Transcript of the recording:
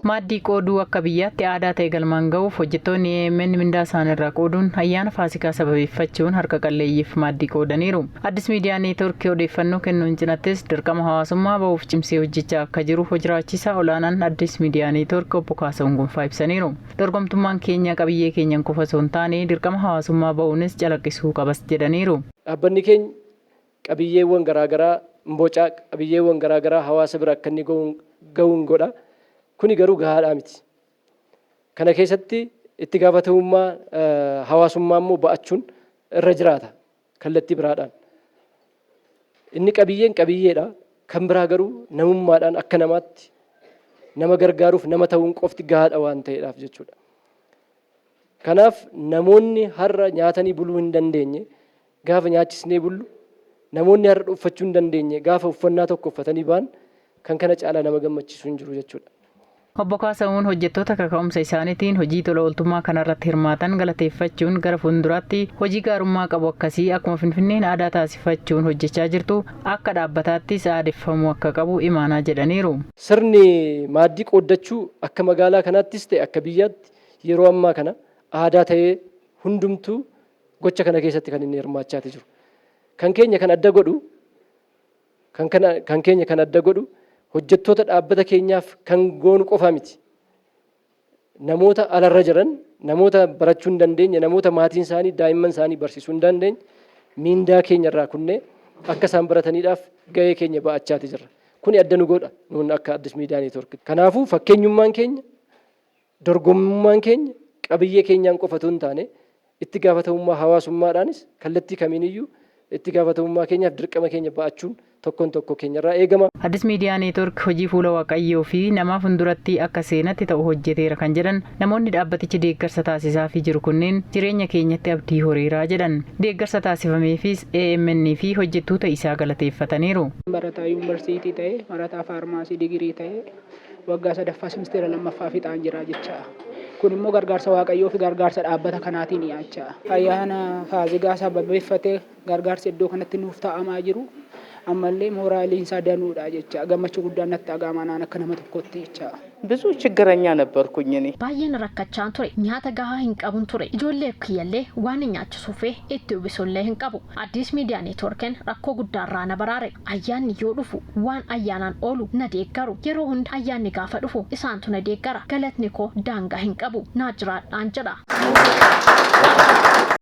Maaddii qooduu akka biyyaatti aadaa ta'e galmaan ga'uuf hojjettoonni AMN mindaa isaaniirraa qooduun ayyaana Faasikaa sababeeffachuun harka qalleeyyiif maaddii qoodaniiru. Addis Miidiyaa Neetwoorkii odeeffannoo kennuun cinattis dirqama hawaasummaa bahuuf cimsee hojjechaa akka jiru hojiraachisaa olaanaan Addis Miidiyaa Neetwoorkii obbo Kaasahuun Gonfaa ibsaniiru. Dorgomtummaan keenya qabiyyee keenyan qofa osoo hin taane dirqama hawaasummaa bahuunis calaqqisuu qabas jedhaniiru. Dhaabbanni keenya qabiyyeewwan garaagaraa bocaa, qabiyyeewwan garaagaraa hawaasa bira akka inni gahuun godha. Kuni garuu gahaadhaa miti. Kana keessatti itti gaafatamummaa hawaasummaa immoo ba'achuun irra jiraata kallattii biraadhaan. Inni qabiyyeen qabiyyeedha. Kan biraa garuu namummaadhaan akka namaatti nama gargaaruuf nama ta'uun qofti gahaadha waan ta'eedhaaf jechuudha. Kanaaf namoonni har'a nyaatanii buluu hin dandeenye gaafa nyaachisnee bullu, namoonni har'a uffachuu hin dandeenye gaafa uffannaa tokko uffatanii ba'an kan kana caalaa nama gammachiisu hin jiru jechuudha. Obbo Kaasahuun hojjettoota kaka'umsa isaaniitiin hojii tola ooltummaa kanarratti hirmaatan galateeffachuun gara fuulduraatti hojii gaarummaa qabu akkasii akkuma Finfinneen aadaa taasifachuun hojjechaa jirtu akka dhaabbataattis aadeffamuu akka qabu imaanaa jedhaniiru. Sirni maaddii qooddachuu akka magaalaa kanaattis ta'e akka biyyaatti yeroo ammaa kana aadaa ta'ee hundumtuu gocha kana keessatti kan inni hirmaachaati jiru. Kan keenya kan adda godhu kan kana kan keenya kan adda godhu hojjettoota dhaabbata keenyaaf kan goonu qofa miti. Namoota alarra jiran, namoota barachuu hin dandeenye, namoota maatiin isaanii daa'imman isaanii barsiisuu hin dandeenye miindaa keenya irraa kunnee akka isaan barataniidhaaf gahee keenya ba'achaati jirra. Kuni adda nu godha nuun akka Addis Miidiyaa Neetwoork. Kanaafuu fakkeenyummaan keenya, dorgommummaan keenya qabiyyee keenyaan qofa otoo hin taane itti gaafatamummaa hawaasummaadhaanis kallattii kamiiniyyuu itti gaafatamummaa keenyaaf dirqama keenya ba'achuun tokkoon tokko keenyarraa eegama. Addis Miidiyaa Neetwoork hojii fuula Waaqayyoo fi namaa fuulduratti akka seenatti ta'u hojjeteera kan jedhan namoonni dhaabbatichi deeggarsa taasisaafii jiru kunneen jireenya keenyatti abdii horeeraa jedhan. Deeggarsa taasifameefis AMN fi hojjettoota isaa galateeffataniiru. Barataa yuunivarsiitii ta'e, barataa faarmaasii digirii ta'e, waggaa sadaffaa simisteera lammaffaa fixaan jira jecha. Kun immoo gargaarsa Waaqayyoo fi gargaarsa dhaabbata kanaatiin jecha. Ayyaana Faasigaa sababeeffatee gargaarsi iddoo kanatti nuuf ta'amaa jiru ammallee mooraaliin isaa danuudha jecha. Gammachuu guddaan natti dhaga'ama naan akka nama tokkotti jecha. ብዙ ችግረኛ ነበርኩኝ እኔ። Baay'een rakkachaan ture. Nyaata gahaa hin qabun ture. Ijoollee kiyyallee waan hin nyaachisuufee itti uwwisullee hin qabu. Addis Miidiyaa Neetwoorkiin rakkoo guddaarraa na baraare. Ayyaanni yoo dhufu waan ayyaanaan oolu na deeggaru. Yeroo hunda ayyaanni gaafa dhufu isaantu na deeggara. Galatni koo daangaa hin qabu. Naa jiraadhaan jedha.